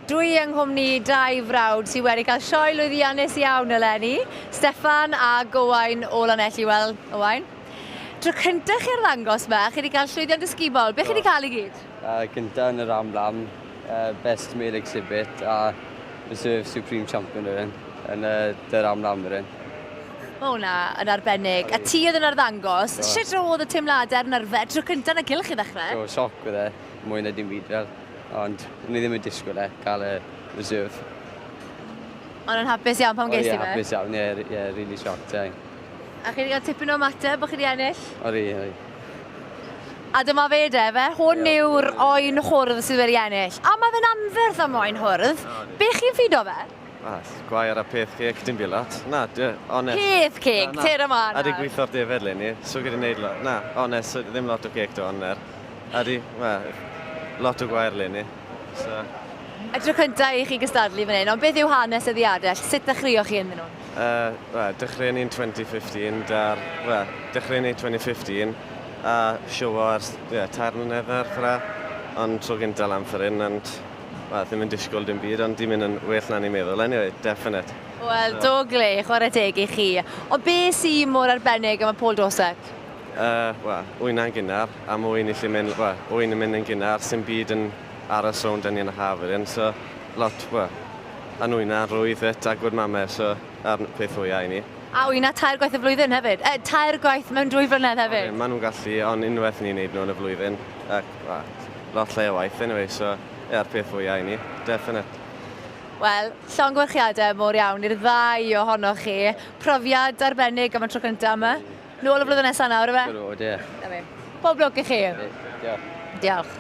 Dwi yng nghwmni dau frawd sydd wedi cael sioe lwyddiannus iawn eleni, Steffan a Gowain o Lanelli. Wel, Owain, tro cyntaf chi arddangos 'ma, chi wedi cael llwyddiant ysgubol. Be chi wedi cael i gyd? Uh, gyntaf yn y Ram Lam, uh, Best Male Exhibit a Reserve Supreme Champion yr un, yn y uh, Ram Lam yr un. Mae hwnna yn arbennig. A ti oedd yn arddangos. Sut oedd y teimladau a'r nerfau tro cyntaf yn y cylch i ddechrau? Do, sioc oedd e, mwy na dim byd fel. Ond o'n i ddim yn disgwyl e, cael y reserve. Ond yn hapus iawn pan ges ti fe? Hapus iawn, ie, yeah, really shocked, ie. A chi wedi cael tipyn o ymateb bod chi wedi ennill? Odi, odi. A dyma fe de, fe. Hwn yw'r oen hwrdd sydd wedi ennill. A mae fe'n anferth am oen hwrdd. Be chi'n ffido fe? Ah, gwair a peth ceg, dim byd lot. Na, honest. Peth ceg, ter yma. A di gweithio'r defed leni, so gyda wneud lot. Na, honest, ddim lot o ceg do, ond er. Ydy, wel, lot o gwair leni, so... Y tro cyntaf i chi gystadlu fan hyn, ond beth yw hanes y ddiadell? Sut ddechreuoch chi ynddyn nhw? Uh, wel, dechreuon ni'n 2015, dar, wel, dechreuon ni 2015, a siowo ers, ie, yeah, tair mlynedd ar ffra, ond tro gyntaf lan ffor hyn, ond, wel, ddim yn disgwyl dim byd, ond di mynd yn well na ni'n meddwl, anyway, definite. Wel, do gle, chwarae teg i chi. Ond be sy mor arbennig am y Paul Dorset? Yy, wel, wyna'n gynnar, a mwy ni 'llu mynd, wel, ŵyn yn mynd yn gynnar, sim byd yn aros rownd 'da ni yn y haf wedyn, so lot, wel, a'n wyna'n rwydd 'fyd, a gwd mame, so 'na'r peth fwya i ni. A wyna tair gwaith y flwyddyn hefyd, yy, tair gwaith mewn dwy flynedd hefyd. Odyn, ma' nhw'n gallu, ond unwaith ni'n neud nhw yn y flwyddyn, ac, wel, lot llai o waith anyway, so, ie, 'r peth fwya i ni, definite. Wel, llongyfarchiadau mowr iawn i'r ddau ohonoch chi. Profiad arbennig am y tro cyntaf yma. Nôl y flwyddyn nesaf nawr, ife? Siŵr o fod, ie. Na fe. Pob lwc i chi. Diolch. Diolch.